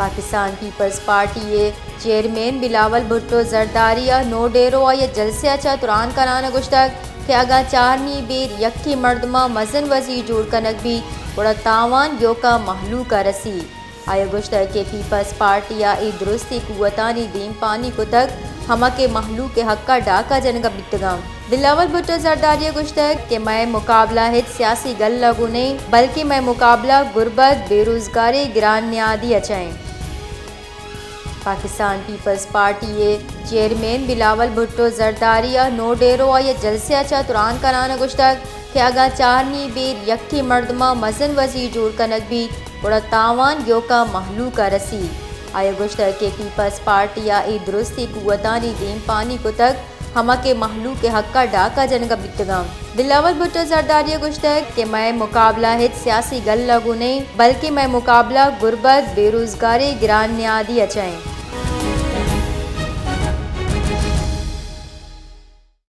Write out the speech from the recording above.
Pakistan Peoples party ءِ چیئرمین بلاول بھٹو زرداری ءَ نو ڈیرو ءَ یک جلسے ءَ چہ تران کنان ءَ گوشتگ کہ اگاں چارمی بیر یکیں مردماں مزن وزیر جوڑ کنگ بیت، گڑا تاوان ایوکا مہلوک ءَ رسی۔ آئی ءَ گوشتگ کہ پیپلز پارٹی ءَ اے درستیں قوتانی دیمپانی کتگ، ہما کہ مہلوک ءِ حق ءَ ڈاکہ جنگ ءَ بیتگ انت۔ بلاول بھٹو زرداری ءَ گوشتگ کہ مئے مقابلہ ہچ سیاسی گل ءَ گوں نہ انت، بلکیں مئے مقابلہ غربت، بے روزگاری، گران نیادی ءَ چہ انت۔ پاکستان پیپلز پارٹی ءِ چیئرمین بلاول بھٹو زرداری ءَ نو ڈیرو ءَ یک جلسے ءَ چہ تران کنان ءَ گوشتگ کہ اگاں چارمی بیر یکیں مردماں مزن وزیر جوڑ کنگ بیت، گڑا تاوان ایوکا مہلوک ءَ رسی۔ آئی ءَ گوشتگ کہ پیپلز پارٹی ءَ اے درستیں قوتانی دیمپانی کتگ، ہما کہ مہلوک ءِ حق ءَ ڈاکہ جنگ ءَ بیتگ انت۔ بلاول بھٹو زرداری ءَ گوشتگ کہ مئے مقابلہ ہچ سیاسی گل ءَ گوں نہ انت، بلکیں مئے مقابلہ غربت، بے روزگاری، گران نیادی ءَ چہ انت۔